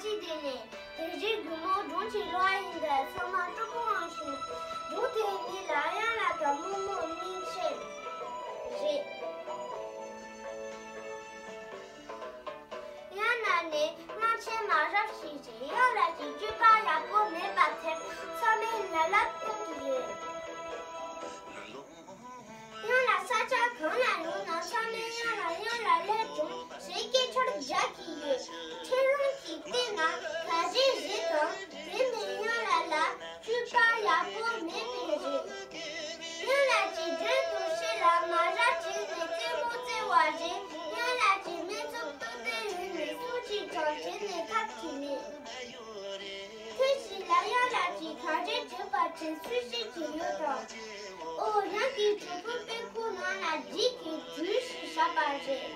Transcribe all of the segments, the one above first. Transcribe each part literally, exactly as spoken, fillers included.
ཅི་དེ་ནས་དེ་རྗེས་རྒྱུ་མོ་སྒྲུང་གི་ལོ་ཡིན་དེ་ཚང་མ་སྤྲོ་པོ་ངང་བྱུང་། སྒྲུང་དེའི་མིང་ལ་གཡང་ལ་དང་རྨོ་མོ་སྨིན་ཆེན་རེད། གཡང་ལ་ནི་གླང་ཆེན་མ་རབས་ཤིག་རེད། གཡང་ལ་གི་སྤྱོད་པ་ཡག་པོ་མེད་པ་དེར་ཚང་མས་ལབ་ལབ་གཏོང་གི་ཡོད། གཡང་ལ་ས་ཆ་གང་ལ་ཡོང་ན་ཚང་མས་གཡང་ལ་གཡང་ལ་སླེབས་བྱུང་ཞེས་སྐད་ཆ་རྒྱག་གི་ཡོད། ཁྱེད་རང་གིས་བལྟས་ན་ག་རེ་རེད་དམ། དེ་ནས་གཡང་ལ་ལ་སྤྱོད་པ་ཡག་པོ་མེད་པས་རེད། གཡང་ལ་གི་མགྲོན་དུ་ཤེས་ལ་མ་ར་བྱས་ནས་རྩེད་མོ་རྩེ་བ་རེད། གཡང་ལ་གི་སྨན་ཚབ་ཏོག་ཏོག་ཡོད་ནས་སུ་གཅིག་ཀྱང་བྱས་ནས་ཐབས་ཀྱི་མེད། ཐེངས་ཤིག་ལ་གཡང་ལ་གིས་ག་རེ་བྱས་པ་དེ་སུས་ཤེས་ཀྱི་ཡོད་དམ། ཨོ། རང་གི་གྲོགས་པོའི་པད་ཁུག་ནང་ལ་འགྲིག་གི་འདུག་ཞེས་བཞག་པ་རེད།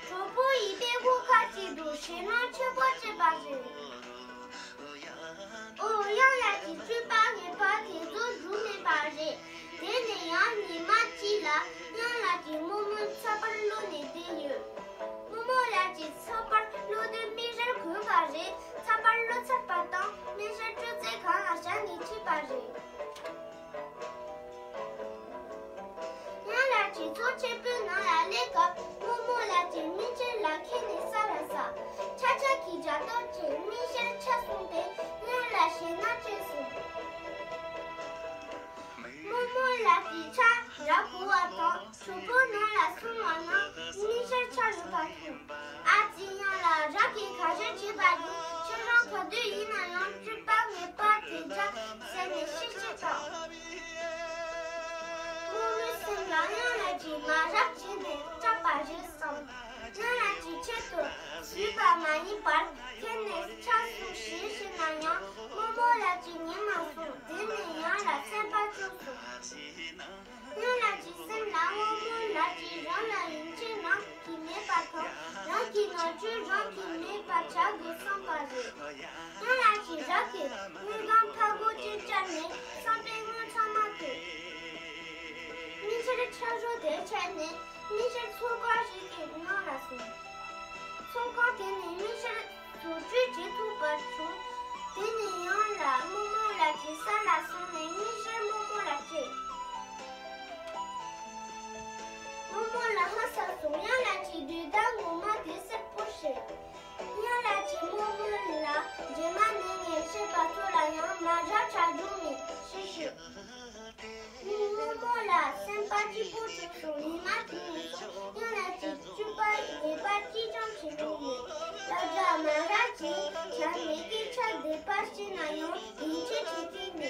གྲོགས་པོ་ཡི་པད་ཁུག་ཁ་ཅིག་ཏུ་ཞེད་སྣང་ཆེན་པོ་སྐྱེས་པ་རེད། ཨོ། གཡང་ལ་གི་སྤྱོད་པ་ངན་པ་དེ་ཚོ་འགྲུབ་མེད་པ་རེད། དེ་ནས་ཡང་ཉི་མ་གཅིག་ལ་གཡང་ལ་གི་རྨོ་མོ་ཚགས་པར་ཀློག་ནས་བསྡད་ཡོད། རྨོ་མོ་ལ་གི་ཚགས་པར་ཀློག་དུས་སྨན་ཞར་གོན་པ་རེད། ཚགས་པར་ཀློག་ཚར་བ་དང་སྨན་ཞར་བཅོས་རྩེ་སྒང་ལ་བཞག་ནས་ཁྲིད་པ་རེད། གཡང་ལ་གི་ཚོགས་ཆེན་པོའི་ནང་ལ་སླེབས་སྐབས་རྨོ་མོ་ལ་གི་སྨན་ཞར་ལག་ཁྱེར་ནས་ས་ལ་ཟགས། ཆ་ཆ་གི་སྒྲ་སྟོབས་ཀྱིས་སྨན་ཞར་ཆག་སོང་སྟེ་གཡང་ལ་ཞེད་སྣང་སྐྱེས་སོང་། རྨོ་མོ་ལ་གི་ཆ་ར་བོར་བ་དང་གྲོགས་པོ་ནང་ལ་སོང་བ་ན་སྨན་ཞར་ཆག་ཡོད་པ་མཐོང་། ཨ་ཙི། གཡང་ལ་རང་གིས་ག་རེ་བྱས་པ་ཡིན། ཁྱེད་རང་ག་དུས་ཡིན་ན་ཡང་སྤྱོད་པ་ངན་པ་དེ་འདྲ་ཟེར་ནས་བཤད་བཤད་དང་། རྨོ་མོའི་སེམས་ལ་གཡང་ལ་གིས་མ་རབས་བྱས་ནས་སྐྲག་པ་རེད་བསམ། གཡང་ལ་གིས་ཆེད་དུ་བཟོས་པ་མ་ཡིན་པར་ཁྱེར་ནས་ཆག་སོང་ཞེས་བཤད་ན་ཡང་རྨོ་མོ་ལ་གིས་ཉན་མ་སོང་། དེ་ནས་གཡང་ལ་སེམས་པ་སྐྱོ་སོང་། གཡང་ལ་གི་སེམས་ལ་རྨོ་མོ་ལ་གིས་རང་ལ་ཡིད་ཆེས་ནམ་གྱི་མེད་པ་དང་། རང་གི་ནང་ཆོས་རང་གིས་མེད་པ་བྱ་དགོས་བསམ་པ་རེད། གཡང་ལ་གིས་རང་གི་དངུལ་སྒམ་ཕ་གོ་ཅིག་བཅར་ནས་བསམ་པའི་དངུལ་ཚང་མ་བཏོན། སྨན་ཞར་ཆག་ཤོས་དེ་ཁྱེར་ནས་སྨན་ཞར་ཚོང་ཁང་ཞིག་གི་ནང་ལ་སོང་། ཚོང་ཁང་དེ་ནས་སྨན་ཞར་བཟོ་བཅོས་བྱེད་ཐུབ་པ་བྱུང་། དེ་ནས་གཡང་ལ་རྨོ་མོ་ལ་གིས་ས་ལ་སོང་ནས་སྨན་ཞར་རྨོ་མོ་ལ་སྤྲད། རྨོ་མོ་ལ་ཧང་སངས་སོང་། གཡང་ལ་གིས་དུས་དང་ངོ་མ་དེ་གསལ་པོ་ཤེས། གཡང་ལ་གིས་རྨོ་མོ་ལ་རྗེས་མ་ནས་ངས་བཤད་པ་ཚོ་ལ་ཡང་མ་རབས་ཆགས་འགྲོ་མེད་ཞེས་ཞུས། རྨོ་མོ་ལ་སེམས་པ་སྐྱིད་པོ་བྱུང་སོང་། ཉི་མ་དེ་ནས་བཟུང་གཡང་ལ་གིས་སྤྱོད་པ་ངན་པ་ཅི་ཙམ་བྱེད་མྱོང་མེད། སློབ་གྲྭ་མ་རབས་ཀྱིས་བྱམས་ནས་སྐད་ཆ་བདེན་པ་བཤད་ན་ཡང་ཡིད་ཆེས་བྱེད་ཀྱི་མེད།